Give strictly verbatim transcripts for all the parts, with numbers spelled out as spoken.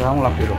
ꯉꯥꯏꯍꯥꯛ ꯂꯥꯛꯄꯤꯔꯣ꯫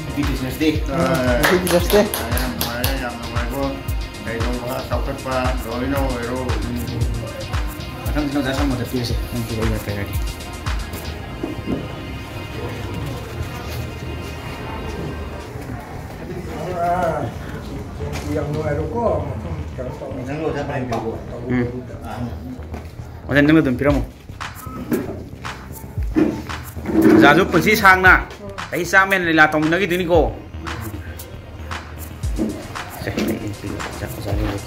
Happy Teachers Day. ꯑ, Happy Teachers Day. ꯌꯥꯝ ꯅꯨꯡꯉꯥꯏꯔꯦ, ꯌꯥꯝ ꯅꯨꯡꯉꯥꯏꯕ, ꯀꯩꯗꯧꯕ, ꯆꯥꯎꯈꯠꯄ ꯂꯣꯏꯅ ꯑꯣꯏꯔꯣ꯫ ꯃꯊꯪꯁꯤꯅ ꯑꯣꯖꯥ ꯁꯪꯕꯗ ꯄꯤꯔꯁꯦ꯫ ꯅꯪ ꯄꯤꯔꯛꯏ ꯅꯠꯇ꯭ꯔꯒꯗꯤ꯫ ꯌꯥꯝ ꯅꯨꯡꯉꯥꯏꯔꯣꯀꯣ, ꯃꯐꯝ ꯀꯩꯅꯣ ꯇꯧꯕ꯫ ꯃꯊꯪ ꯑꯣꯖꯥ ꯄꯥꯏꯕꯤꯌꯨꯀꯣ꯫ ꯎꯝ꯫ ꯑꯥ꯫ ꯑꯣꯖꯥ, ꯅꯪ ꯑꯗꯨꯝ ꯄꯤꯔꯝꯃꯣ꯫ ꯑꯣꯖꯥꯁꯨ ꯄꯨꯟꯁꯤ ꯁꯥꯡꯅ ꯆꯍꯤ ꯆꯥꯝꯃ ꯍꯦꯟꯅ ꯂꯤꯂꯥ ꯇꯧꯃꯤꯟꯅꯈꯤꯗꯣꯏꯅꯤꯀꯣ꯫ ꯁꯦ, ꯑꯩ ꯄꯤꯔꯣ, ꯑꯣꯖꯥ, ꯑꯣꯖꯥ ꯂꯩꯔꯦ꯫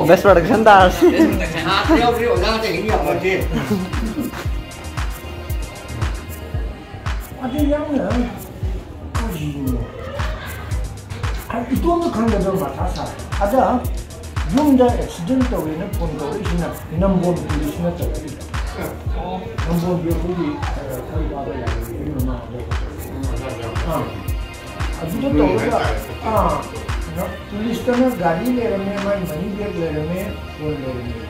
ꯕꯦꯁ ꯄ꯭ꯔꯗꯛꯁꯟ ꯇꯥꯔꯁꯤ꯫ ꯑꯗꯨ ꯌꯥꯝꯅ ꯀꯔꯤꯅꯣ? ꯑꯩ ꯏꯇꯣꯝꯇ ꯈꯪꯗꯅ ꯃꯊꯥ ꯁꯥꯏ꯫ ꯑꯗ ꯌꯨꯝꯗ ꯑꯦꯛꯁꯤꯗꯦꯟ ꯇꯧꯔꯦꯅ ꯐꯣꯟ ꯇꯧꯔꯛꯏꯁꯤꯅ ꯅꯝꯕꯣꯜ ꯄꯨꯂꯤꯁꯅ ꯇꯧꯔꯛꯏꯕ꯫ ꯅꯝꯕꯣꯜꯒꯤ ꯑꯩꯈꯣꯏꯒꯤ, ꯑ, ꯑꯩꯈꯣꯏ ꯕꯥꯕꯥ ꯌꯥꯏꯐꯕꯒꯤ ꯃꯃꯥꯡꯗ꯫ ꯑꯥ꯫ ꯑꯗꯨꯗ ꯇꯧꯔꯒ, ꯑꯥ, ꯄꯨꯂꯤꯁꯇꯅ ꯒꯥꯔꯤ ꯂꯩꯔꯝꯃꯦ, ꯃꯥꯏ ꯃꯅꯤ ꯕꯦꯒ ꯂꯩꯔꯝꯃꯦ, ꯐꯣꯟ ꯂꯩꯔꯝꯃꯦ꯫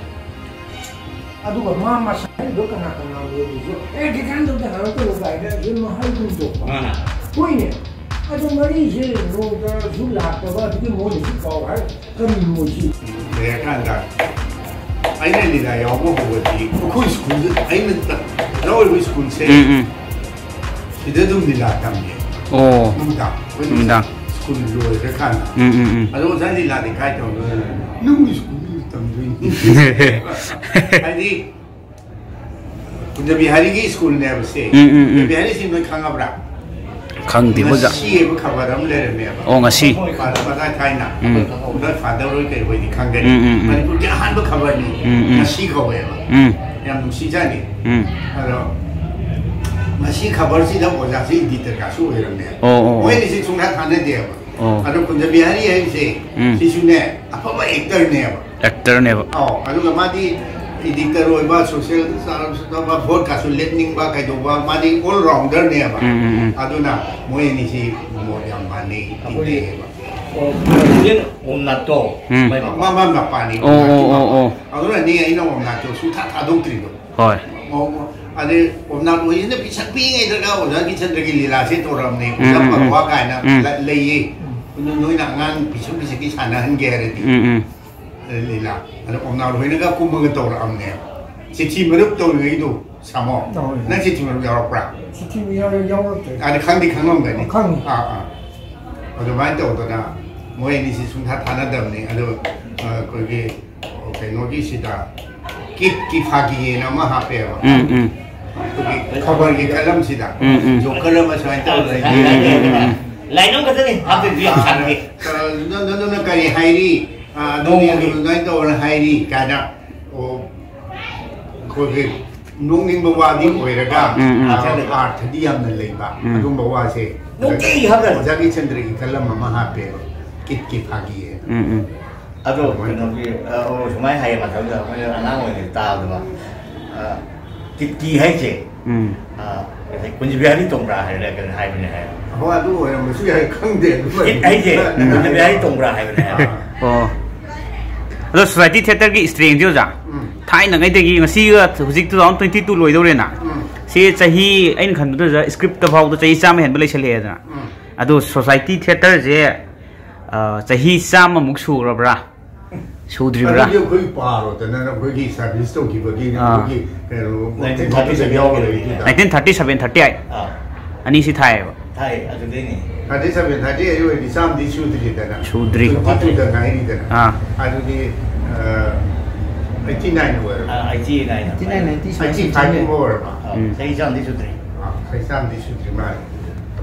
ꯑꯗꯨꯒ ꯃꯥ ꯃꯁꯥꯗꯣ ꯀꯅꯥ ꯀꯅꯥ ꯑꯣꯏꯕꯁꯨ, "ꯑꯦ, ꯀꯩꯀꯥꯟꯗ ꯑꯝꯇ ꯍꯪꯉꯛꯀꯅꯨ" ꯀꯥꯏꯅ ꯑꯗꯨꯝ ꯍꯥꯏꯒꯨꯝ ꯇꯧꯕ꯫ ꯃꯥꯅ꯫ ꯍꯣꯏꯅꯦ꯫ ꯑꯗꯣ ꯃꯔꯤꯁꯦ ꯅꯣꯡꯃꯇꯁꯨ ꯂꯥꯛꯇꯕ, ꯑꯗꯨꯒꯤ ꯃꯣꯏꯅꯁꯨ ꯄꯥꯎ ꯍꯥꯏ ꯀꯔꯤꯅꯣ ꯁꯤ? ꯂꯩꯔꯀꯥꯟꯗ ꯑꯩꯅ ꯂꯤꯂꯥ ꯌꯥꯎꯕ ꯍꯧꯕꯗꯤ ꯑꯩꯈꯣꯏ ꯁ꯭ꯀꯨꯜꯗ, ꯑꯩꯅ ꯇ-, ꯂꯧꯔꯤꯕ ꯁ꯭ꯀꯨꯜꯁꯦ ꯎꯝ, ꯎꯝ꯫ ꯁꯤꯗ ꯑꯗꯨꯝ ꯂꯤꯂꯥ ꯇꯝꯃꯦ꯫ ꯑꯣ꯫ ꯅꯨꯡꯗꯥꯡ꯫ ꯑꯩꯈꯣꯏꯒꯤ ꯅꯨꯡꯗꯥꯡ꯫ ꯁ꯭ꯀꯨꯜ ꯂꯣꯏꯔꯀꯥꯟꯗ꯫ ꯎꯝ, ꯎꯝ, ꯎꯝ꯫ ꯑꯗꯣ ꯑꯣꯖꯥ ꯂꯤꯂꯥꯗꯤ ꯀꯥꯏ ꯇꯧꯗꯣꯏꯅꯣ? ꯅꯪꯒꯤ ꯁ꯭ꯀꯨꯜꯗꯨꯗ ꯇꯝꯗꯣꯏꯅꯤ꯫ ꯍꯥꯏꯗꯤ ꯀꯨꯟꯖꯕꯤꯍꯥꯔꯤꯒꯤ ꯁ꯭ꯀꯨꯜꯅꯦꯕ ꯁꯦ꯫ ꯎꯝ, ꯎꯝ, ꯎꯝ꯫ ꯀꯨꯟꯖꯕꯤꯍꯥꯔꯤꯁꯤ ꯅꯣꯏ ꯈꯪꯉꯕ꯭ꯔꯥ? ꯈꯪꯗꯦ, ꯑꯣꯖꯥ꯫ ꯉꯁꯤ ꯍꯥꯏꯕ ꯈꯕꯔ ꯑꯃ ꯂꯩꯔꯝꯃꯦꯕ꯫ ꯑꯣ, ꯉꯁꯤ꯫ ꯃꯣꯏ ꯐꯥꯗꯔ ꯃꯈꯥ ꯊꯥꯏꯅ꯫ ꯎꯝ꯫ ꯃꯣꯏ ꯐꯥꯗꯔ ꯍꯣꯏ ꯀꯩ ꯍꯣꯏꯗꯤ ꯈꯪꯒꯅꯤ꯫ ꯎꯝ, ꯎꯝ, ꯎꯝ꯫ ꯃꯅꯤꯄꯨꯔꯒꯤ ꯑꯍꯥꯟꯕ ꯈꯕꯔꯅꯤ꯫ ꯎꯝ, ꯎꯝ꯫ ꯉꯁꯤ ꯀꯧꯋꯦꯕ꯫ ꯎꯝ꯫ ꯌꯥꯝ ꯅꯨꯡꯁꯤꯖꯥꯠꯅꯤ꯫ ꯎꯝ꯫ ꯑꯗꯣ ꯉꯁꯤ ꯈꯕꯔꯁꯤꯗ ꯑꯣꯖꯥꯁꯤ ꯏꯗꯤꯇꯔꯒꯁꯨ ꯑꯣꯏꯔꯝꯃꯦ꯫ ꯑꯣ, ꯑꯣ, ꯑꯣ꯫ ꯃꯣꯏꯅꯤꯁꯤ ꯁꯨꯡꯊꯥ ꯊꯥꯅꯗꯦꯕ꯫ ꯑꯣ꯫ ꯑꯗꯣ ꯀꯨꯟꯖꯕꯤꯍꯥꯔꯤ ꯍꯥꯏꯔꯤꯁꯦ ꯎꯝ꯫ ꯁꯤꯁꯨꯅꯦ ꯑꯐꯕ ꯑꯦꯛꯇꯔꯅꯦꯕ꯫ ꯑꯦꯛꯇꯔꯅꯦꯕ꯫ ꯑꯧ, ꯑꯗꯨꯒ ꯃꯥꯗꯤ ꯏꯗꯤꯇꯔ ꯑꯣꯏꯕ, ꯁꯣꯁꯤꯌꯦꯜ ꯆꯥꯔꯝꯁ ꯇꯧꯕ, ꯚꯣꯠꯀꯁꯨ ꯂꯦꯞꯅꯤꯡꯕ ꯀꯩꯗꯧꯕ, ꯃꯥꯗꯤ ꯑꯣꯜ ꯔꯥꯎꯟꯗꯔꯅꯦꯕ꯫ ꯎꯝ, ꯎꯝ, ꯎꯝ꯫ ꯑꯗꯨꯅ ꯃꯣꯏ ꯑꯅꯤꯁꯤ ꯃꯣꯠ ꯌꯥꯝ ꯃꯥꯟꯅꯩ, ꯑꯩꯈꯣꯏꯒꯤ, ꯇꯤꯟꯅꯩꯌꯦꯕ꯫ ꯑꯣ, ꯄ꯭ꯔꯦꯁꯤꯗꯦꯟ ꯑꯣꯝꯅꯥꯠꯇꯣ, ꯎꯝ꯫ ꯃꯥꯏ ꯃꯄꯥ꯫ ꯃꯥ, ꯃꯥ ꯃꯄꯥꯅꯤ, ꯑꯣ, ꯑꯣꯝꯅꯥꯠꯀꯤ ꯑꯣ, ꯑꯣ, ꯃꯄꯥ꯫ ꯑꯣ꯫ ꯑꯗꯨꯅꯅꯤ ꯑꯩꯅ ꯑꯣꯝꯅꯥꯠꯇꯣ ꯁꯨꯡꯊꯥ ꯊꯥꯗꯣꯛꯇ꯭ꯔꯤꯗꯣ꯫ ꯍꯣꯏ꯫ ꯑꯣ, ꯑꯣ꯫ ꯑꯗꯩ ꯑꯣꯝꯅꯥꯠ ꯍꯣꯏꯁꯤꯅ ꯄꯤꯁꯛ ꯄꯤꯛꯏꯉꯩꯗꯒ ꯑꯣꯖꯥ ꯀꯤꯁꯟꯗ꯭ꯔꯒꯤ ꯂꯤꯂꯥꯁꯦ ꯇꯧꯔꯝꯅꯦ꯫ ꯎꯝ, ꯑꯣꯖꯥ ꯎꯝ, ꯎꯝ꯫ ꯄꯔꯋꯥ ꯀꯥꯏꯅ ꯎꯝ꯫ ꯂ-, ꯂꯩꯌꯦ꯫ ꯎꯝ꯫ ꯑꯗꯨ ꯅꯣꯏꯅ ꯑꯉꯥꯡ ꯄꯤꯁꯛ ꯄꯤꯁꯛꯀꯤ ꯁꯥꯟꯅꯍꯟꯒꯦ ꯍꯥꯏꯔꯗꯤ꯫ ꯎꯝ, ꯎꯝ꯫ ꯂꯤꯂꯥ꯫ ꯑꯗꯣ ꯑꯣꯝꯅꯥꯠ ꯍꯣꯏꯅꯒ ꯀꯨꯝꯃꯒ ꯇꯧꯔꯛꯑꯝꯅꯦ꯫ ꯆꯤꯊꯤ ꯃꯔꯨꯞ ꯇꯧꯔꯤꯉꯩꯗꯣ, ꯁꯥꯃꯣ꯫ ꯇꯧꯋꯦ꯫ ꯅꯪ ꯆꯤꯊꯤ ꯃꯔꯨꯞ ꯌꯥꯎꯔꯛꯄ꯭ꯔꯥ? ꯆꯤꯊꯤ ꯌꯥꯎ-, ꯌꯥꯎꯔꯛꯇ꯭ꯔꯦ꯫ ꯑꯗ ꯈꯪꯗꯤ ꯈꯪꯉꯝꯒꯅꯤ꯫ ꯈꯪꯉꯤ꯫ ꯑꯥ, ꯑꯥ꯫ ꯑꯗꯨꯃꯥꯏꯅ ꯇꯧꯗꯅ ꯃꯣꯏ ꯑꯅꯤꯁꯤ ꯁꯨꯡꯊꯥ ꯊꯥꯅꯗꯕꯅꯤ꯫ ꯑꯗꯣ, ꯑ, ꯑꯩꯈꯣꯏꯒꯤ ꯀꯩꯅꯣꯒꯤꯁꯤꯗ ꯀꯤꯠꯀꯤ ꯐꯥꯒꯤꯅ ꯑꯃ ꯍꯥꯞꯄꯦꯕ꯫ ꯎꯝ, ꯎꯝ꯫ ꯑꯩꯈꯣꯏꯒꯤ ꯈꯕꯔꯒꯤ ꯀꯂꯝꯁꯤꯗ ꯎꯝ, ꯎꯝ꯫ ꯖꯣꯀꯔ ꯑꯃ ꯁꯨꯃꯥꯏꯅ ꯇꯧꯔ ꯂꯩ꯫ ꯎꯝ, ꯎꯝ, ꯎꯝ, ꯎꯝ꯫ ꯂꯥꯏꯅꯤꯡ ꯈꯛꯇꯅꯤ ꯍꯥꯞꯇꯣꯏꯁꯤ ꯌꯥꯝ ꯁꯥꯟꯅꯩ꯫ ꯑ, ꯅ-, ꯅ-, ꯅꯪꯅ ꯀꯔꯤ ꯍꯥꯏꯔꯤ? ꯑ, ꯑꯗꯨꯅꯤ, ꯅꯣꯡꯃꯒꯤ꯫ ꯑꯗꯨꯃꯥꯏꯅ ꯇꯧꯔ ꯍꯥꯏꯔꯤ ꯀꯥꯏꯅ꯫ ꯑꯣ, ꯑꯩꯈꯣꯏꯒꯤ ꯅꯣꯛꯅꯤꯡꯕ ꯋꯥꯗꯤ ꯑꯣꯏꯔꯒ, ꯎꯝ, ꯎꯝ꯫ ꯑꯥꯔꯊꯗꯤ ꯌꯥꯝꯅ ꯂꯩꯕ, ꯎꯝ꯫ ꯑꯗꯨꯝꯕ ꯋꯥꯁꯦ ꯅꯨꯡꯇꯤꯒꯤ ꯍꯥꯞꯀꯅꯤ꯫ ꯑꯣꯖꯥ ꯀꯤꯁꯟꯗ꯭ꯔꯒꯤ ꯀꯂꯝ ꯑꯃ ꯍꯥꯞꯄꯦꯕ, ꯀꯤꯠꯀꯤ ꯐꯥꯒꯤ ꯍꯥꯏꯅ꯫ ꯎꯝ, ꯎꯝ꯫ ꯑꯗꯣ ꯑꯗꯨꯃꯥꯏꯅ꯫ ꯀꯩꯅꯣꯒꯤ, ꯑ, ꯑꯣ, ꯁꯨꯃꯥꯏꯅ ꯍꯥꯏꯌꯦ ꯃꯇꯝꯗꯨꯗ ꯑꯩꯈꯣꯏꯅ ꯑꯉꯥꯡ ꯑꯣꯏꯔꯤꯉꯩꯗ ꯇꯥꯕꯗꯀꯣ, ꯑ, ꯀꯤꯠꯀꯤ ꯍꯥꯏꯁꯦ, ꯎꯝ꯫ ꯑ, ꯀꯨꯟꯖꯕꯤꯍꯥꯔꯤ ꯇꯣꯡꯕ꯭ꯔꯥ ꯍꯥꯏꯔ ꯀꯩꯅꯣ ꯍꯥꯏꯕꯅꯦ ꯍꯥꯏ꯫ ꯍꯣꯏ, ꯑꯗꯨ ꯑꯣꯏꯔꯝꯕꯁꯨ ꯌꯥꯏ, ꯈꯪꯗꯦ ꯑꯗꯨꯃꯗꯤ꯫ ꯍꯤꯠ ꯍꯥꯏꯁꯦ ꯀꯨꯟꯖꯕꯤꯍꯥꯔꯤ ꯇꯣꯡꯕ꯭ꯔꯥ ꯍꯥꯏꯕꯅꯦ ꯍꯥꯏ꯫ ꯑꯣ꯫ ꯑꯗꯣ ꯁꯣꯁꯥꯏꯇꯤ ꯊꯤꯌꯦꯇꯔꯒꯤ ꯁ꯭ꯇꯔꯦꯡꯁꯦ, ꯑꯣꯖꯥ, ꯎꯝ꯫ ꯊꯥꯏꯅꯉꯩꯗꯒꯤ ꯉꯁꯤꯒ ꯍꯧꯖꯤꯛ two thousand twenty two ꯂꯣꯏꯗꯧꯔꯦꯅ꯫ ꯎꯝ꯫ ꯁꯤ ꯆꯍꯤ, ꯑꯩꯅ ꯈꯟꯕꯗ, ꯑꯣꯖꯥ, ꯁ꯭ꯀ꯭ꯔꯤꯞꯇ ꯐꯥꯎꯗ ꯆꯍꯤ ꯆꯥꯝꯃ ꯍꯦꯟꯕ ꯂꯩꯁꯜꯂꯛꯑꯦꯗꯅ꯫ ꯎꯝ꯫ ꯑꯗꯣ ꯁꯣꯁꯥꯏꯇꯤ ꯊꯤꯌꯦꯇꯔꯁꯦ, ꯑ, ꯆꯍꯤ ꯆꯥꯝꯃꯃꯨꯛ ꯁꯨꯈ꯭ꯔꯕ꯭ꯔꯥ? ꯁꯨꯗ꯭ꯔꯤꯕ꯭ꯔꯥ? ꯑꯗꯨꯗꯤ ꯑꯩꯈꯣꯏ ꯄꯥꯔꯣꯗꯅ, ꯑꯩꯈꯣꯏꯒꯤ ꯁꯔꯚꯤꯁ ꯇꯧꯈꯤꯕꯒꯤ, ꯑꯥ꯫ ꯑꯩꯈꯣꯏꯒꯤ ꯀꯩꯅꯣ, ꯅꯥꯏꯟꯇꯤꯟ ꯊꯥꯔꯇꯤ ꯁꯚꯦꯟ ꯌꯥꯎꯈ꯭ꯔꯦ ꯑꯗꯨꯗ꯫ Nineteen thirty seven, thirty eight꯫ ꯑꯥ꯫ ꯑꯅꯤꯁꯤ ꯊꯥꯏꯌꯦꯕ꯫ ꯊꯥꯏ, ꯑꯗꯨꯗꯩꯅꯦ꯫ Thirty seven, thirty eight ꯑꯣꯏꯔꯗꯤ ꯆꯥꯝꯃꯗꯤ ꯁꯨꯗ꯭ꯔꯤꯗꯅ꯫ ꯁꯨꯗ꯭ꯔꯤ꯫ Twenty two ꯗ ꯉꯥꯏꯔꯤꯗꯅ꯫ ꯑꯥ꯫ ꯑꯗꯨꯗꯤ, ꯑ, eighty nine ꯑꯣꯏꯔꯕ? ꯑꯥ, eighty nine꯫ Eighty nine, ninety ꯁꯨꯃꯥꯏꯅ eighty five ꯆꯪꯉꯦ꯫ ꯀꯨꯝꯕ ꯑꯣꯏꯔꯕ? ꯑꯥ, ꯎꯝ꯫ ꯆꯍꯤ ꯆꯥꯝꯃꯗꯤ ꯁꯨꯗ꯭ꯔꯤ꯫ ꯑꯥ, ꯆꯍꯤ ꯆꯥꯝꯃꯗꯤ ꯁꯨꯗ꯭ꯔꯤ ꯃꯥꯜꯂꯦ꯫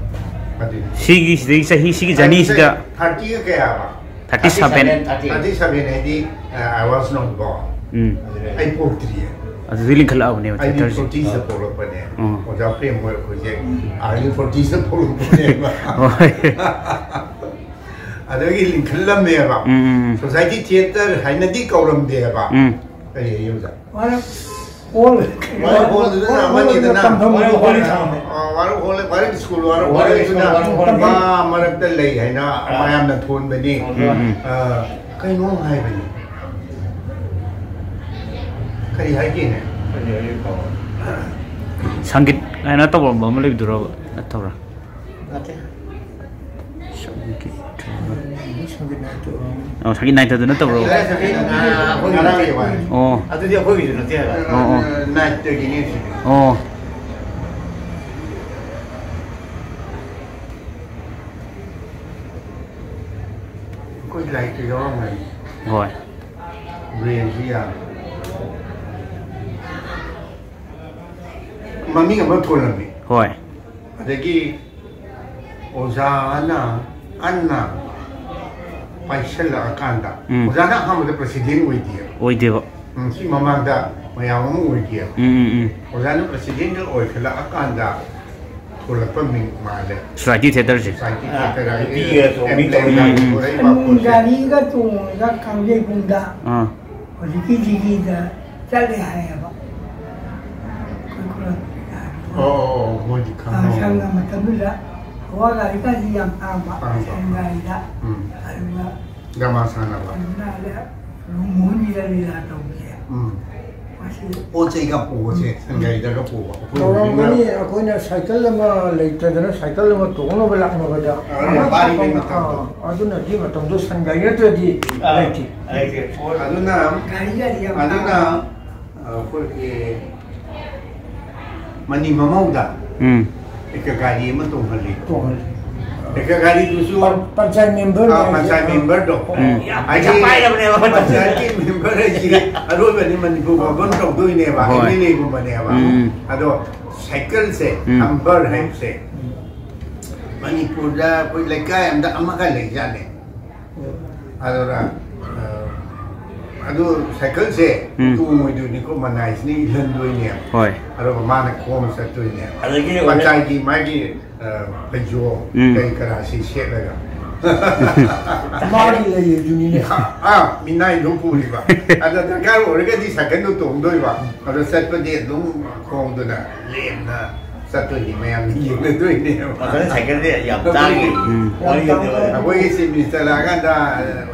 ꯑꯗꯨꯗꯤ꯫ ꯁꯤꯒꯤ, ꯁꯤꯗꯒꯤ ꯆꯍꯤ, ꯁꯤꯒꯤ ꯖꯔꯅꯤꯁꯤꯗ꯫ Thirty ꯒ ꯀꯌꯥꯕ? Thirty seven꯫ Thirty seven, thirty eight꯫ Thirty seven ꯍꯥꯏꯗꯤ, ꯑ, I was not born꯫ ꯎꯝ꯫ ꯑꯩ ꯄꯣꯛꯇ꯭ꯔꯤꯌꯦ꯫ ꯑꯗꯨꯗꯤ ꯂꯤꯡꯈꯠꯂꯛꯑꯕꯅꯦꯕ ꯑꯩꯗꯤ ꯊꯤꯌꯦꯇꯔꯁꯦ꯫ Forties ꯗ ꯄꯣꯛꯂꯛꯄꯅꯦ꯫ ꯎꯝ꯫ ꯑꯣꯖꯥ ꯄ꯭ꯔꯦꯝ ꯍꯣꯏ ꯑꯩꯈꯣꯏꯁꯦ early forties ꯗ ꯄꯣꯛꯂꯛꯄꯅꯦꯕ꯫ ꯍꯣꯏ꯫ ꯑꯗꯒꯤ ꯂꯤꯡꯈꯠꯂꯝꯃꯦꯕ꯫ ꯎꯝ, ꯎꯝ, ꯎꯝ꯫ ꯁꯣꯁꯥꯏꯇꯤ ꯊꯤꯌꯦꯇꯔ ꯍꯥꯏꯅꯗꯤ ꯀꯧꯔꯝꯗꯦꯕ꯫ ꯎꯝ꯫ ꯀꯔꯤ ꯍꯥꯏꯌꯦ ꯑꯣꯖꯥ? ꯋꯥꯔꯛ ꯍꯣꯜ꯫ ꯋꯥꯔꯛ ꯍꯣꯜꯗꯨꯅ ꯋꯥꯔꯛ ꯑꯃꯅꯤꯗꯅ꯫ ꯍꯣꯜꯗꯨꯅ ꯇꯝꯐꯝ ꯋꯥꯔꯛ ꯍꯣꯜ ꯑꯣꯏꯕ꯫ ꯊꯝꯃꯦ꯫ ꯑ, ꯋꯥꯔꯛ ꯍꯣꯜ, ꯋꯥꯔꯛ ꯁ꯭ꯀꯨꯜ, ꯋꯥꯔꯛ ꯋꯥꯔꯛ ꯍꯣꯜꯗꯨꯅ ꯁ꯭ꯀꯨꯜ, ꯋꯥꯔꯛ ꯍꯣꯜ꯫ ꯃꯥ ꯃꯔꯛꯇ ꯂꯩ ꯍꯥꯏꯅ ꯑꯥ꯫ ꯃꯌꯥꯝꯅ ꯊꯣꯟꯕꯅꯤ꯫ ꯎꯝ, ꯎꯝ꯫ ꯑ, ꯀꯩꯅꯣ ꯍꯥꯏꯕꯅꯤ꯫ ꯀꯔꯤ ꯍꯥꯏꯒꯦꯅꯦ? ꯀꯔꯤ ꯍꯥꯏꯒꯦ ꯀꯥꯎꯔꯦ꯫ ꯁꯪꯒꯤꯠ ꯍꯥꯏꯅ ꯇꯧꯔꯝꯕ ꯑꯃ ꯂꯩꯕꯗꯨꯔꯕ? ꯅꯠꯇꯕ꯭ꯔꯥ? ꯅꯠꯇꯦ꯫ ꯁꯪꯒꯤꯠ꯫ ꯁꯪꯒꯤꯠ ꯅꯥꯏꯠꯇꯨ ꯑꯣꯏꯔꯝꯒꯅꯤ꯫ ꯑꯣ, ꯁꯪꯒꯤꯠ ꯅꯥꯏꯠꯇꯨ ꯅꯠꯇꯕ꯭ꯔꯣ? ꯁꯪꯒꯤꯠ ꯅꯥꯏꯠꯇꯨ ꯉꯔꯥꯡꯒꯤ ꯋꯥꯅꯤ꯫ ꯑꯣ꯫ ꯑꯗꯨꯗꯤ ꯑꯩꯈꯣꯏꯒꯤꯁꯨ ꯅꯠꯇꯦ ꯍꯥꯏꯕ꯫ ꯑꯣ, ꯑꯣ꯫ ꯅꯥꯏꯠꯇꯒꯤꯅꯦ ꯁꯤꯗꯤ꯫ ꯑꯣ꯫ ꯑꯩꯈꯣꯏ ꯂꯥꯏꯔꯤꯛꯇ ꯌꯥꯎꯔꯝꯒꯅꯤ꯫ ꯍꯣꯏ꯫ ꯕ꯭ꯔꯦꯟꯁꯤ ꯌꯥꯝ ꯃꯃꯤꯡ ꯑꯃ ꯊꯣꯜꯂꯝꯃꯤ꯫ ꯍꯣꯏ꯫ ꯑꯗꯒꯤ ꯑꯣꯖꯥꯅ ꯀꯟꯅ ꯄꯥꯏꯁꯜꯂꯛꯑꯀꯥꯟꯗ, ꯎꯝ꯫ ꯑꯣꯖꯥꯅ ꯑꯍꯥꯟꯕꯗ ꯄ꯭ꯔꯁꯤꯗꯦꯟ ꯑꯣꯏꯗꯦꯕ꯫ ꯑꯣꯏꯗꯦꯕ꯫ ꯎꯝ, ꯁꯤ ꯃꯃꯥꯡꯗ ꯃꯌꯥꯝ ꯑꯃ ꯑꯣꯏꯗꯦꯕ꯫ ꯎꯝ, ꯎꯝ, ꯎꯝ꯫ ꯑꯣꯖꯥꯅ ꯄ꯭ꯔꯁꯤꯗꯦꯟꯒ ꯑꯣꯏꯈꯠꯂꯛꯑꯀꯥꯟꯗ ꯊꯣꯛꯂꯛꯄ ꯃꯤꯡ ꯃꯥꯜꯂꯦ꯫ ꯁꯣꯁꯥꯏꯇꯤ ꯊꯤꯌꯦꯇꯔꯁꯦ꯫ ꯁꯣꯁꯥꯏꯇꯤ ꯑꯥ, ꯊꯤꯌꯦꯇꯔ ꯍꯥꯏꯗꯤ ꯅꯨꯄꯤꯒ ꯆꯣꯡꯕꯤ ꯇꯧꯔꯤ ꯎꯝ, ꯎꯝ꯫ ꯊꯣꯔꯛꯏꯕ ꯄꯣꯠꯁꯦ꯫ ꯒꯥꯔꯤꯒ ꯇꯣꯡꯉꯒ ꯀꯥꯡꯖꯩꯕꯨꯡꯗ ꯑꯥ꯫ ꯍꯧꯖꯤꯛꯀꯤ ꯁꯤꯒꯤꯗ ꯆꯠꯂꯦ ꯍꯥꯏꯌꯦꯕ꯫ ꯑꯩꯈꯣꯏ ꯈꯨꯂꯪ ꯑꯣ, ꯑꯣ, ꯑꯣ꯫ ꯃꯣꯏꯗꯤ ꯈꯪꯉꯝꯃꯣꯏ꯫ ꯁꯪꯒ ꯃꯇꯝꯗꯨꯗ ꯍꯋꯥ ꯒꯥꯔꯤꯒꯁꯤ ꯌꯥꯝ ꯇꯥꯡꯕ, ꯇꯥꯡꯕ꯫ ꯁꯟ ꯒꯥꯔꯤꯗ꯫ ꯎꯝ꯫ ꯑꯗꯨꯒ ꯗ꯭ꯔꯃꯥ ꯁꯥꯟꯅꯕ꯫ ꯑꯗꯨꯅ ꯑꯗ ꯂꯨꯍꯣꯡ ꯃꯣꯍꯣꯟ ꯂꯤꯂꯥ, ꯂꯤꯂꯥ ꯇꯧꯕꯁꯦ꯫ ꯎꯝ꯫ ꯃꯁꯤ ꯄꯣꯠ ꯆꯩꯒ ꯄꯨꯕꯁꯦ, ꯎꯝ꯫ ꯁꯟ ꯒꯥꯔꯤꯗꯒ ꯄꯨꯕ꯫ ꯑꯩꯈꯣꯏ ꯇꯧꯔꯝꯒꯅꯤ꯫ ꯍꯧꯖꯤꯛꯅ ꯑꯩꯈꯣꯏꯅ ꯁꯥꯏꯀꯜ ꯑꯃ ꯂꯩꯇꯗꯅ ꯁꯥꯏꯀꯜ ꯑꯃ ꯇꯣꯡꯅꯕ ꯂꯥꯛꯅꯕꯗ꯫ ꯑ, ꯌꯥꯝ ꯋꯥꯔꯤꯉꯩ ꯃꯇꯝꯗꯣ꯫ ꯑꯥ, ꯑꯗꯨꯅꯗꯤ ꯃꯇꯝꯗꯣ ꯁꯟ ꯒꯥꯔꯤ ꯅꯠꯇ꯭ꯔꯗꯤ ꯑꯥ, ꯂꯩꯇꯦ꯫ ꯂꯩꯇꯦ꯫ ꯑꯗꯨꯅ, ꯒꯥꯔꯤꯒꯗꯤ ꯌꯥꯝ ꯑꯗꯨꯅ, ꯇꯥꯡꯉꯤ꯫ ꯑꯩꯈꯣꯏꯒꯤ ꯃꯅꯤ ꯃꯃꯧꯗ ꯎꯝ꯫ ꯑꯦꯀ ꯒꯥꯔꯤ ꯑꯃ ꯇꯣꯡꯍꯜꯂꯤ꯫ ꯇꯣꯡꯍꯜꯂꯤ꯫ ꯑꯦꯀ ꯒꯥꯔꯤꯗꯨꯁꯨ ꯄꯟ-, ꯄꯟꯆꯥꯌꯠ ꯃꯦꯝꯕꯔ ꯑꯥ, ꯍꯥꯏꯁꯦ꯫ ꯄꯟꯆꯥꯌꯠ ꯃꯦꯝꯕꯔꯗꯣ꯫ ꯎꯝ꯫ ꯌꯥꯝ ꯍꯥꯏꯗꯤ ꯄꯩꯁꯥ ꯄꯥꯏꯔꯕꯅꯦꯕ ꯄꯟꯆꯥꯌꯠ꯫ ꯄꯟꯆꯥꯌꯠꯀꯤ ꯃꯦꯝꯕꯔ ꯍꯥꯏꯁꯤ ꯑꯔꯣꯏꯕꯅꯤ ꯃꯅꯤꯄꯨꯔ ꯒꯣꯕꯔꯟ ꯇꯧꯗꯣꯏꯅꯦꯕ, ꯍꯣꯏ꯫ ꯑꯦꯝ ꯑꯦꯜ ꯑꯦꯒꯨꯝꯕꯅꯦꯕ꯫ ꯎꯝ꯫ ꯑꯗꯣ ꯁꯥꯏꯀꯜꯁꯦ, ꯎꯝ꯫ ꯍꯝꯕꯔ ꯍꯥꯏꯕꯁꯦ, ꯎꯝ꯫ ꯃꯅꯤꯄꯨꯔꯗ ꯑꯩꯈꯣꯏ ꯂꯩꯀꯥꯏ ꯑꯃꯗ ꯑꯃꯈꯛ ꯂꯩꯖꯥꯠꯅꯦ꯫ ꯑꯗꯨꯅ, ꯑ, ꯑꯗꯨ ꯁꯥꯏꯀꯜꯁꯦ ꯎꯝ꯫ ꯇꯣꯡꯉꯣꯏꯗꯣꯏꯅꯤꯀꯣ, ꯃꯅꯥꯏꯁꯤꯅ ꯏꯜꯍꯟꯗꯣꯏꯅꯦꯕ꯫ ꯍꯣꯏ꯫ ꯑꯗꯨꯒ ꯃꯥꯅ ꯈꯣꯡꯅ ꯆꯠꯇꯣꯏꯅꯦꯕ꯫ ꯑꯗꯒꯤ ꯄꯟꯆꯥꯌꯠꯀꯤ ꯃꯥꯒꯤ, ꯑ, ꯐꯩꯖꯣꯝ ꯎꯝ꯫ ꯀꯔꯤ ꯀꯔꯥꯁꯤ ꯁꯦꯠꯂꯒ꯫ ꯃꯥꯒꯤ ꯂꯩ ꯑꯗꯨꯅꯤꯅꯦ꯫ ꯑꯥ, ꯃꯤꯅꯥꯏꯗꯣ ꯄꯨꯔꯤꯕ꯫ ꯑꯗ ꯗꯔꯀꯥꯔ ꯑꯣꯏꯔꯒꯗꯤ ꯁꯥꯏꯀꯜꯗꯣ ꯇꯣꯡꯗꯣꯏꯕ꯫ ꯑꯗꯣ ꯆꯠꯄꯗꯤ ꯑꯗꯨꯝ ꯈꯣꯡꯗꯨꯅ ꯂꯦꯝꯅ ꯆꯠꯇꯣꯏꯅꯤ, ꯃꯌꯥꯝꯅ ꯌꯦꯡꯅꯗꯣꯏꯅꯦꯕ꯫ ꯃꯈꯜ ꯁꯥꯏꯀꯜꯗꯤ ꯌꯥꯝ ꯇꯥꯡꯉꯤ꯫ ꯎꯝ꯫ ꯌꯥꯝ ꯇꯥꯡꯕ꯫ ꯑꯩꯈꯣꯏꯒꯤ ꯆꯤꯐ ꯃꯤꯅꯤꯁꯇꯔ ꯂꯥꯛꯑꯀꯥꯟꯗ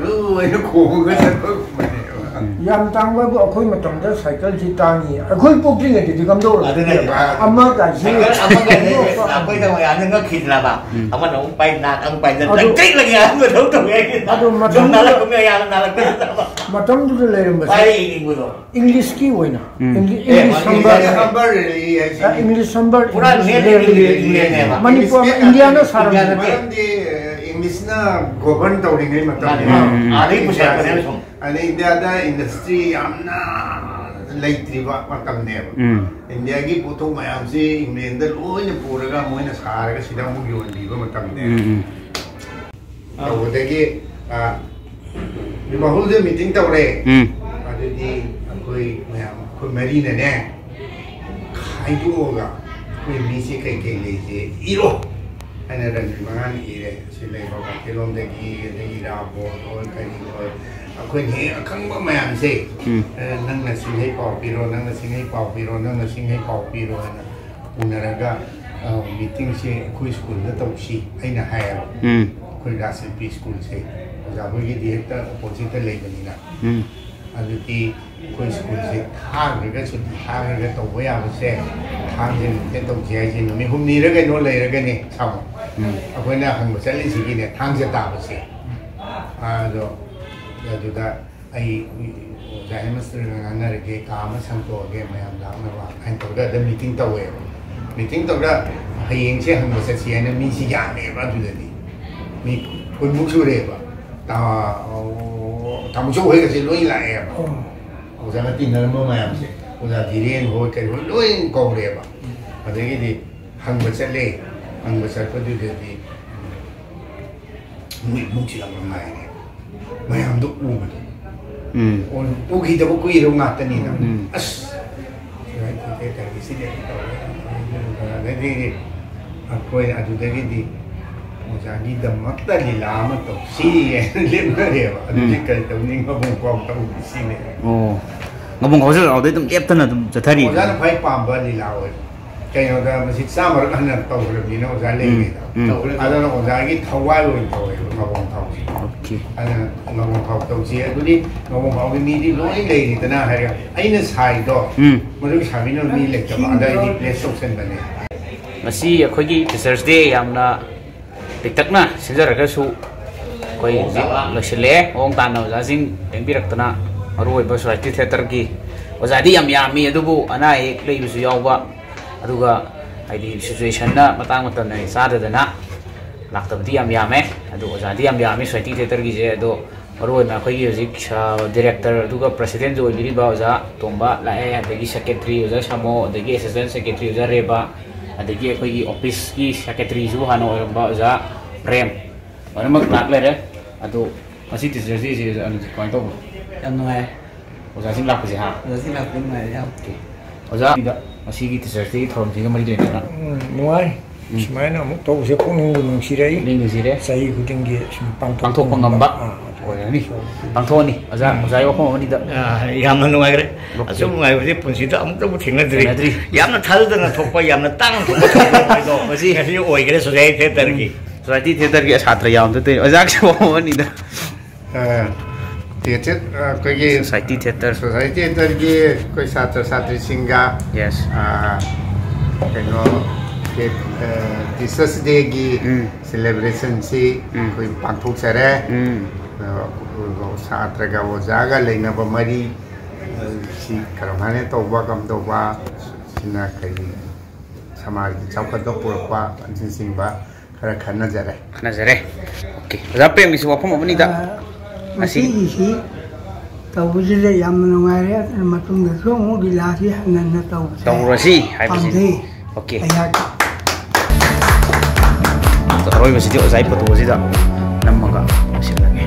ꯂꯣꯏꯅ ꯈꯣꯡꯉꯒ ꯆꯠꯄꯒꯨꯝꯕꯅꯦꯕ꯫ ꯎꯝ꯫ ꯌꯥꯝ ꯇꯥꯡꯕꯕꯨ ꯑꯩꯈꯣꯏ ꯃꯇꯝꯗ ꯁꯥꯏꯀꯜꯁꯤ ꯇꯥꯡꯉꯤ꯫ ꯑꯩꯈꯣꯏ ꯄꯣꯛꯇ꯭ꯔꯤꯉꯩꯗꯗꯤ ꯑꯗꯨꯅꯦ꯫ ꯀꯝꯗꯧꯔꯛꯀꯦꯕ? ꯑꯃ ꯀꯥꯏꯁꯤ꯫ ꯁꯥꯏꯀꯜ ꯑꯃꯒ ꯂꯩꯔꯦ, ꯑꯩꯈꯣꯏꯅ ꯃꯌꯥꯝꯅ ꯉꯛꯈꯤꯗ꯭ꯔꯕ? ꯎꯝ꯫ ꯑꯃꯅ ꯑꯃꯨꯛ ꯄꯥꯏ, ꯅꯥꯠ ꯑꯃꯨꯛ ꯄꯥꯏ, ꯑꯗꯨ ꯂꯪꯇ꯭ꯔꯤꯛ ꯂꯪꯉꯦ, ꯑꯃꯨꯛ ꯊꯧ ꯇꯧꯋꯦ ꯍꯥꯏꯁꯦ꯫ ꯑꯗꯨ ꯁꯨꯝ ꯃꯇꯝꯗꯨꯗ, ꯅꯥꯜꯂꯛꯄ ꯃꯌꯥꯝꯅ ꯅꯥꯜꯂꯛꯇ꯭ꯔꯕ? ꯃꯇꯝꯗꯨꯗ ꯂꯩꯔꯝꯕꯁꯦ꯫ ꯄꯥꯏꯔꯛꯑꯦ ꯌꯦꯡꯕꯗꯣ꯫ ꯏꯪꯂꯤꯁꯀꯤ ꯑꯣꯏꯅ, ꯎꯝ꯫ ꯏꯪꯂꯤ-, ꯑꯦ, ꯏꯪꯂꯤꯁ ꯏꯪꯂꯤꯁ ꯍꯝꯕꯔ, ꯍꯝꯕꯔ ꯔꯦꯂꯤ ꯍꯥꯏꯁꯦ꯫ ꯑ, ꯏꯪꯂꯤꯁ ꯍꯝꯕꯔ, ꯄꯨꯔꯥ ꯏꯪꯂꯤꯁ ꯅꯦꯠ ꯔꯦꯂꯤ, ꯏꯪꯂꯤꯁ ꯔꯦꯂꯤꯅꯦꯕ꯫ ꯃꯅꯤꯄꯨꯔ, ꯏꯪꯂꯤꯁ ꯏꯟꯗꯤꯌꯥꯅ ꯅꯠꯇꯦ꯫ ꯁꯥꯔꯝꯃꯤ꯫ ꯏꯟꯗꯤꯌꯥ ꯅꯠꯇꯦ꯫ ꯃꯔꯝꯗꯤ, ꯑ, ꯏꯪꯂꯤꯁꯅ ꯒꯣꯕꯔꯟ ꯇꯧꯔꯤꯉꯩ ꯃꯇꯝꯅꯦꯕ꯫ ꯃꯥꯅꯦ, ꯃꯥꯅꯦ꯫ ꯎꯝ, ꯎꯝ꯫ ꯑꯥꯗꯒꯤ ꯄꯨꯁꯜꯂꯛꯄꯅꯦꯕ ꯁꯨꯝ꯫ ꯑꯗꯩ ꯏꯟꯗꯤꯌꯥꯗ ꯏꯟꯗꯁꯇ꯭ꯔꯤ ꯌꯥꯝꯅ ꯂꯩꯇ꯭ꯔꯤꯕ ꯃꯇꯝꯅꯦꯕ꯫ ꯎꯝ꯫ ꯏꯟꯗꯤꯌꯥꯒꯤ ꯄꯣꯠꯊꯣꯛ ꯃꯌꯥꯝꯁꯤ ꯏꯪꯂꯦꯟꯗ ꯂꯣꯏꯅ ꯄꯨꯔꯒ ꯃꯣꯏꯅ ꯁꯥꯔꯒ ꯁꯤꯗ ꯑꯃꯨꯛ ꯌꯣꯟꯕꯤꯕ ꯃꯇꯝꯅꯦꯕ꯫ ꯎꯝ, ꯎꯝ꯫ ꯇꯧꯕꯗꯒꯤ, ꯑ, ꯃꯍꯨꯜꯗ ꯃꯤꯇꯤꯡ ꯇꯧꯔꯦ꯫ ꯎꯝ꯫ ꯑꯗꯨꯗꯤ ꯑꯩꯈꯣꯏ ꯃꯌꯥꯝ, ꯑꯩꯈꯣꯏ ꯃꯔꯤꯅꯅꯦ, ꯈꯥꯏꯗꯣꯛꯑꯒ ꯑꯩꯈꯣꯏ ꯃꯤꯁꯦ ꯀꯩꯀꯩ ꯂꯩꯁꯦ ꯏꯔꯣ ꯍꯥꯏꯅ ꯔꯟꯖꯤꯠ ꯃꯉꯥꯅ ꯏꯔꯦ꯫ ꯁꯤ ꯂꯩꯕ ꯃꯥꯏꯀꯩꯂꯣꯝꯗꯒꯤ, ꯑꯗꯒꯤ ꯏꯔꯥꯕꯣꯠ ꯑꯣꯏ, ꯀꯔꯤ ꯑꯣꯏ, ꯑꯩꯈꯣꯏꯅ ꯍꯦꯛ ꯑꯈꯪꯕ ꯃꯌꯥꯝꯁꯦ, ꯎꯝ꯫ ꯑ, ꯅꯪꯅ ꯁꯤꯡꯍꯩ ꯄꯥꯎ ꯄꯤꯔꯣ, ꯅꯪꯅ ꯁꯤꯡꯍꯩ ꯄꯥꯎ ꯄꯤꯔꯣ, ꯅꯪꯅ ꯁꯤꯡꯍꯩ ꯄꯥꯎ ꯄꯤꯔꯣ ꯍꯥꯏꯅ ꯎꯅꯔꯒ ꯃꯤꯇꯤꯡꯁꯦ ꯑꯩꯈꯣꯏ ꯁ꯭ꯀꯨꯜꯗ ꯇꯧꯁꯤ ꯑꯩꯅ ꯍꯥꯏꯌꯦꯕ꯫ ꯎꯝ ꯑꯩꯈꯣꯏ ꯔꯥꯖ ꯑꯦꯜ ꯄꯤ ꯁ꯭ꯀꯨꯜꯁꯦ ꯑꯣꯖꯥ ꯍꯣꯏꯒꯤꯗꯤ ꯍꯦꯛꯇ ꯑꯣꯄꯣꯖꯤꯠꯇ ꯂꯩꯕꯅꯤꯅ꯫ ꯎꯝ ꯑꯗꯨꯗꯤ ꯑꯩꯈꯣꯏ ꯁ꯭ꯀꯨꯜꯁꯦ ꯊꯥꯡꯈ꯭ꯔꯒ, ꯁꯨꯇꯤ ꯊꯥꯈ꯭ꯔꯒ ꯇꯧꯕ ꯌꯥꯕꯁꯦ ꯊꯥꯡꯖ ꯅꯨꯃꯤꯠꯇ ꯇꯧꯁꯤ ꯍꯥꯏꯁꯦ ꯅꯨꯃꯤꯠ ꯍꯨꯝꯅꯤꯔ ꯀꯩꯅꯣ ꯂꯩꯔꯒꯅꯦ ꯁꯥꯃꯣ꯫ ꯎꯝ ꯑꯩꯈꯣꯏꯅ ꯍꯪꯕ ꯆꯠꯂꯤꯁꯤꯒꯤꯅꯦ ꯊꯥꯡꯖ ꯇꯥꯕꯁꯦ꯫ ꯑꯗꯣ ꯑꯗꯨꯗ ꯑꯩ ꯑꯣꯖꯥ ꯍꯦꯃꯟꯇꯒ ꯉꯥꯡꯅꯔꯒꯦ, ꯀꯥ ꯑꯃ ꯁꯪꯇꯣꯛꯑꯒꯦ, ꯃꯌꯥꯝ ꯂꯥꯛꯅꯕ ꯍꯥꯏꯅ ꯇꯧꯔꯒ ꯑꯗ ꯃꯤꯇꯤꯡ ꯇꯧꯋꯦꯕ꯫ ꯃꯤꯇꯤꯡ ꯇꯧꯔꯒ ꯍꯌꯦꯡꯁꯦ ꯍꯪꯕ ꯆꯠꯁꯤ ꯍꯥꯏꯅ ꯃꯤꯁꯤ ꯌꯥꯝꯃꯦꯕ꯫ ꯑꯗꯨꯗꯗꯤ ꯃꯤ ꯀꯨꯟꯃꯨꯛ ꯁꯨꯔꯦꯕ꯫ ꯇꯥ-, ꯑꯣ, ꯇꯥꯃꯣꯆꯧ ꯍꯣꯏꯒꯁꯦ ꯂꯣꯏ ꯂꯥꯛꯑꯦꯕ꯫ ꯑꯣꯖꯥꯅ ꯇꯤꯟꯅꯔꯝꯕ ꯃꯌꯥꯝꯁꯦ, ꯑꯣꯖꯥ ꯙꯤꯔꯦꯟ ꯍꯣꯏ ꯀꯔꯤ ꯍꯣꯏ ꯂꯣꯏ ꯀꯧꯔꯦꯕ꯫ ꯑꯗꯒꯤꯗꯤ ꯍꯪꯕ ꯆꯠꯂꯦ꯫ ꯍꯪꯕ ꯆꯠꯄꯗꯨꯗꯗꯤ ꯃꯣꯏ ꯏꯃꯨꯡꯁꯤꯗ ꯑꯃ ꯉꯥꯏꯔꯦ꯫ ꯃꯌꯥꯝꯗꯣ ꯎꯕꯗꯣ꯫ ꯎꯝ ꯑꯣ, ꯎꯈꯤꯗꯕ ꯀꯨꯏꯔꯕ ꯉꯥꯛꯇꯅꯤꯅ꯫ ꯎꯝ꯫ ꯑꯁ, ꯁꯤꯗꯤ ꯇꯧꯔꯦ꯫ ꯑꯗꯩꯗꯤ ꯑꯩꯈꯣꯏ ꯑꯗꯨꯗꯒꯤꯗꯤ ꯑꯣꯖꯥꯒꯤꯗꯃꯛꯇ ꯂꯤꯂꯥ ꯑꯃ ꯇꯧꯁꯤ ꯍꯥꯏꯅ ꯂꯦꯞꯅꯔꯦꯕ꯫ ꯑꯗꯨꯗꯤ ꯎꯝ꯫ ꯀꯔꯤ ꯇꯧꯅꯤ? ꯉꯥꯕꯣꯡ ꯈꯥꯎ ꯇꯧꯁꯤꯅꯦ꯫ ꯑꯣ, ꯉꯥꯕꯣꯡ ꯈꯥꯎꯁꯦ ꯑꯗꯨꯗꯩ ꯑꯗꯨꯝ ꯂꯦꯞꯇꯅ ꯑꯗꯨꯝ ꯆꯠꯊꯔꯤ꯫ ꯑꯣꯖꯥꯅ ꯈ꯭ꯋꯥꯏ ꯄꯥꯝꯕ ꯂꯤꯂꯥ ꯑꯣꯏ꯫ ꯀꯩꯅꯣꯗ ꯃꯁꯤ ꯆꯥꯝꯃꯔꯛ ꯍꯟꯅ ꯇꯧꯈ꯭ꯔꯕꯅꯤꯅ ꯑꯣꯖꯥ ꯂꯩꯔꯤꯉꯩꯗ꯫ ꯎꯝ ꯑꯗꯨꯅ ꯑꯣꯖꯥꯒꯤ ꯊꯋꯥꯏ ꯑꯣꯏꯅ ꯇꯧꯋꯦꯕ ꯉꯥꯕꯣꯡ ꯈꯥꯎꯁꯦ꯫ ꯑꯣꯀꯦ꯫ ꯑꯗꯨꯅ ꯉꯥꯕꯣꯡ ꯈꯥꯎ ꯇꯧꯁꯤ꯫ ꯑꯗꯨꯗꯤ ꯉꯥꯕꯣꯡ ꯈꯥꯎꯒꯤ ꯃꯤꯗꯤ ꯂꯣꯏ ꯂꯩꯔꯤꯗꯅ ꯍꯥꯏꯔꯒ ꯑꯩꯅ ꯁꯥꯏꯗꯣ ꯎꯝ ꯃꯗꯨꯒꯤ ꯁꯥꯕꯤꯅꯕ ꯃꯤ ꯂꯩꯇꯕ꯫ ꯑꯗ ꯑꯩ ꯔꯤꯄ꯭ꯂꯦꯁ ꯇꯧꯁꯟꯕꯅꯦ꯫ ꯉꯁꯤ ꯑꯩꯈꯣꯏꯒꯤ ꯇꯤꯆꯔꯁ ꯗꯦ ꯌꯥꯝꯅ ꯄꯤꯛꯇꯛꯅ ꯁꯤꯟꯖꯔꯒꯁꯨ ꯑꯩꯈꯣꯏ ꯍꯧꯖꯤꯛ ꯂꯣꯏꯁꯤꯜꯂꯛꯑꯦ꯫ ꯃꯑꯣꯡ ꯇꯥꯅ ꯑꯣꯖꯥꯁꯤꯡ ꯂꯦꯡꯕꯤꯔꯛꯇꯅ ꯃꯔꯨꯑꯣꯏꯕ ꯁꯣꯁꯥꯏꯇꯤ ꯊꯤꯌꯦꯇꯔꯒꯤ ꯑꯣꯖꯥꯗꯤ ꯌꯥꯝ ꯌꯥꯝꯃꯤ, ꯑꯗꯨꯕꯨ ꯑꯅꯥ ꯑꯌꯦꯛ ꯂꯩꯕꯁꯨ ꯌꯥꯎꯕ, ꯑꯗꯨꯒ ꯍꯥꯏꯗꯤ ꯁꯤꯆꯨꯋꯦꯁꯟꯅ ꯃꯇꯥꯡ ꯃꯇꯝꯅ ꯆꯥꯗꯗꯅ ꯂꯥꯛꯇꯕꯗꯤ ꯌꯥꯝ ꯌꯥꯝꯃꯦ꯫ ꯑꯗꯨ ꯑꯣꯖꯥꯗꯤ ꯌꯥꯝ ꯌꯥꯝꯃꯤ ꯁꯣꯁꯥꯏꯇꯤ ꯊꯤꯌꯦꯇꯔꯒꯤꯁꯦ꯫ ꯑꯗꯣ ꯃꯔꯨꯑꯣꯏꯅ ꯑꯩꯈꯣꯏꯒꯤ ꯍꯧꯖꯤꯛ ꯗꯤꯔꯦꯛꯇꯔ ꯑꯗꯨꯒ ꯄ꯭ꯔꯁꯤꯗꯦꯟꯁꯨ ꯑꯣꯏꯕꯤꯔꯤꯕ ꯑꯣꯖꯥ ꯇꯣꯝꯕ ꯂꯥꯛꯑꯦ, ꯑꯗꯒꯤ ꯁꯦꯀ꯭ꯔꯦꯇꯔꯤ ꯑꯣꯖꯥ ꯁꯥꯃꯣ, ꯑꯗꯒꯤ ꯑꯦꯁꯤꯁꯇꯦꯟ ꯁꯦꯀ꯭ꯔꯦꯇꯔꯤ ꯑꯣꯖꯥ ꯔꯦꯕꯥ, ꯑꯗꯒꯤ ꯑꯩꯈꯣꯏꯒꯤ ꯑꯣꯐꯤꯁꯀꯤ ꯁꯦꯀ꯭ꯔꯦꯇꯔꯤꯁꯨ ꯍꯥꯟꯅ ꯑꯣꯏꯔꯝꯕ ꯑꯣꯖꯥ ꯄ꯭ꯔꯦꯝ, ꯂꯣꯏꯅꯃꯛ ꯂꯥꯛ ꯂꯩꯔꯦ꯫ ꯑꯗꯣ ꯉꯁꯤ ꯇꯤꯆꯔꯁ ꯗꯦꯁꯦ ꯑꯣꯖꯥ ꯑꯅꯤꯁꯦ ꯀꯃꯥꯏꯅ ꯇꯧꯕ? ꯌꯥꯝ ꯅꯨꯡꯉꯥꯏ꯫ ꯑꯣꯖꯥꯁꯤꯡ ꯂꯥꯛꯄꯁꯦ ꯍꯥ? ꯑꯣꯖꯥꯁꯤꯡ ꯂꯥꯛꯄꯗ ꯅꯨꯡꯉꯥꯏꯔꯦ ꯌꯥꯝ꯫ ꯑꯣꯀꯦ꯫ ꯑꯣꯖꯥ, ꯁꯤꯗ ꯉꯁꯤꯒꯤ ꯇꯤꯆꯔꯁ ꯗꯦꯒꯤ ꯊꯧꯔꯝꯁꯤꯒ ꯃꯔꯤ ꯂꯩꯅꯅ ꯎꯝ, ꯅꯨꯡꯉꯥꯏ꯫ ꯎꯝ꯫ ꯁꯨꯃꯥꯏꯅ ꯑꯃꯨꯛ ꯇꯧꯕꯁꯦ ꯄꯨꯛꯅꯤꯡꯕꯨ ꯅꯨꯡꯁꯤꯔꯛꯏ꯫ ꯄꯨꯛꯅꯤꯡ ꯅꯨꯡꯁꯤꯔꯦ꯫ ꯆꯍꯤ ꯈꯨꯗꯤꯡꯒꯤ ꯁꯨꯝ ꯄꯥꯡꯊꯣꯛꯄ ꯄꯥꯡꯊꯣꯛꯄ ꯉꯝꯕ꯫ ꯑꯥ, ꯑꯣꯏꯔꯅꯤ꯫ ꯄꯥꯡꯊꯣꯛꯑꯅꯤ꯫ ꯑꯣꯖꯥ, ꯑꯣꯖꯥꯒꯤ ꯋꯥꯐꯝ ꯑꯃꯅꯤꯗ꯫ ꯑ, ꯌꯥꯝꯅ ꯅꯨꯡꯉꯥꯏꯈ꯭ꯔꯦ꯫ Okay. ꯑꯁꯨꯛ ꯅꯨꯡꯉꯥꯏꯕꯁꯤ ꯄꯨꯟꯁꯤꯗ ꯑꯃꯨꯛꯇꯕꯨ ꯊꯦꯡꯅꯗ꯭ꯔꯤ꯫ ꯊꯦꯡꯅꯗ꯭ꯔꯤ꯫ ꯌꯥꯝꯅ ꯊꯥꯖꯗꯅ ꯊꯣꯛꯄ, ꯌꯥꯝꯅ ꯇꯥꯡꯅ ꯊꯣꯛꯄ ꯊꯧꯗꯣꯛ ꯍꯥꯏꯗꯣ ꯃꯁꯤ ꯉꯁꯤ ꯑꯣꯏꯈ꯭ꯔꯦ ꯁꯣꯁꯥꯏꯇꯤ ꯊꯤꯌꯦꯇꯔꯒꯤ꯫ ꯁꯣꯁꯥꯏꯇꯤ ꯊꯤꯌꯦꯇꯔꯒꯤ ꯁꯥꯇ꯭ꯔ ꯌꯥꯝꯗ ꯇꯧꯔꯤꯅꯤ꯫ ꯑꯣꯖꯥꯒꯤ ꯋꯥꯐꯝ ꯑꯃꯅꯤꯗ꯫ ꯑ, ꯊꯤꯌꯦꯇꯔ, ꯑ, ꯑꯩꯈꯣꯏꯒꯤ ꯁꯣꯁꯥꯏꯇꯤ ꯊꯤꯌꯦꯇꯔ꯫ ꯁꯣꯁꯥꯏꯇꯤ ꯊꯤꯌꯦꯇꯔꯒꯤ ꯑꯩꯈꯣꯏ ꯁꯥꯇ꯭ꯔ ꯁꯥꯇ꯭ꯔꯤꯁꯤꯡꯒ Yes. ꯑ, ꯀꯩꯅꯣ, ꯇꯤꯆꯔꯁ ꯗꯦꯒꯤ ꯎꯝ. ꯁꯦꯂꯦꯕ꯭ꯔꯦꯁꯟꯁꯤ ꯎꯝ. ꯑꯩꯈꯣꯏ ꯄꯥꯡꯊꯣꯛꯆꯔꯦ꯫ ꯎꯝ. ꯑ, ꯁꯥꯇ꯭ꯔꯒ ꯑꯣꯖꯥꯒ ꯂꯩꯅꯕ ꯃꯔꯤ, ꯑ, ꯁꯤ ꯀꯔꯝꯍꯥꯏꯅ ꯇꯧꯕ, ꯀꯝꯗꯧꯕ, ꯁꯤꯅ ꯀꯔꯤ ꯁꯃꯥꯖꯒꯤ ꯆꯥꯎꯈꯠꯄ ꯄꯨꯔꯛꯄ ꯑꯁꯤꯅꯆꯤꯡꯕ ꯈꯔ ꯈꯟꯅꯖꯔꯦ꯫ ꯈꯟꯅꯖꯔꯦ꯫ Okay. ꯑꯣꯖꯥ ꯄ꯭ꯔꯦꯝꯒꯤꯁꯨ ꯋꯥꯐꯝ ꯑꯃꯅꯤꯗ꯫ ꯃꯁꯤꯒꯤꯁꯤ ꯇꯧꯕꯁꯤꯗ ꯌꯥꯝꯅ ꯅꯨꯡꯉꯥꯏꯔꯦ꯫ ꯑꯗꯨꯅ ꯃꯇꯨꯡꯗꯁꯨ ꯑꯃꯨꯛ ꯂꯤꯂꯥꯁꯤ ꯍꯟꯅ ꯍꯟꯅ ꯇꯧꯕꯁꯦ ꯇꯧꯔꯁꯤ ꯍꯥꯏꯕꯁꯤ꯫ ꯄꯥꯝꯖꯩ꯫ Okay. ꯑꯩꯍꯥꯛ ꯑꯔꯣꯏꯕꯁꯤꯗꯤ ꯑꯣꯖꯥꯒꯤ ꯐꯣꯇꯣꯁꯤꯗ ꯅꯝꯃꯒ ꯂꯣꯏꯁꯤꯜꯂꯒꯦ꯫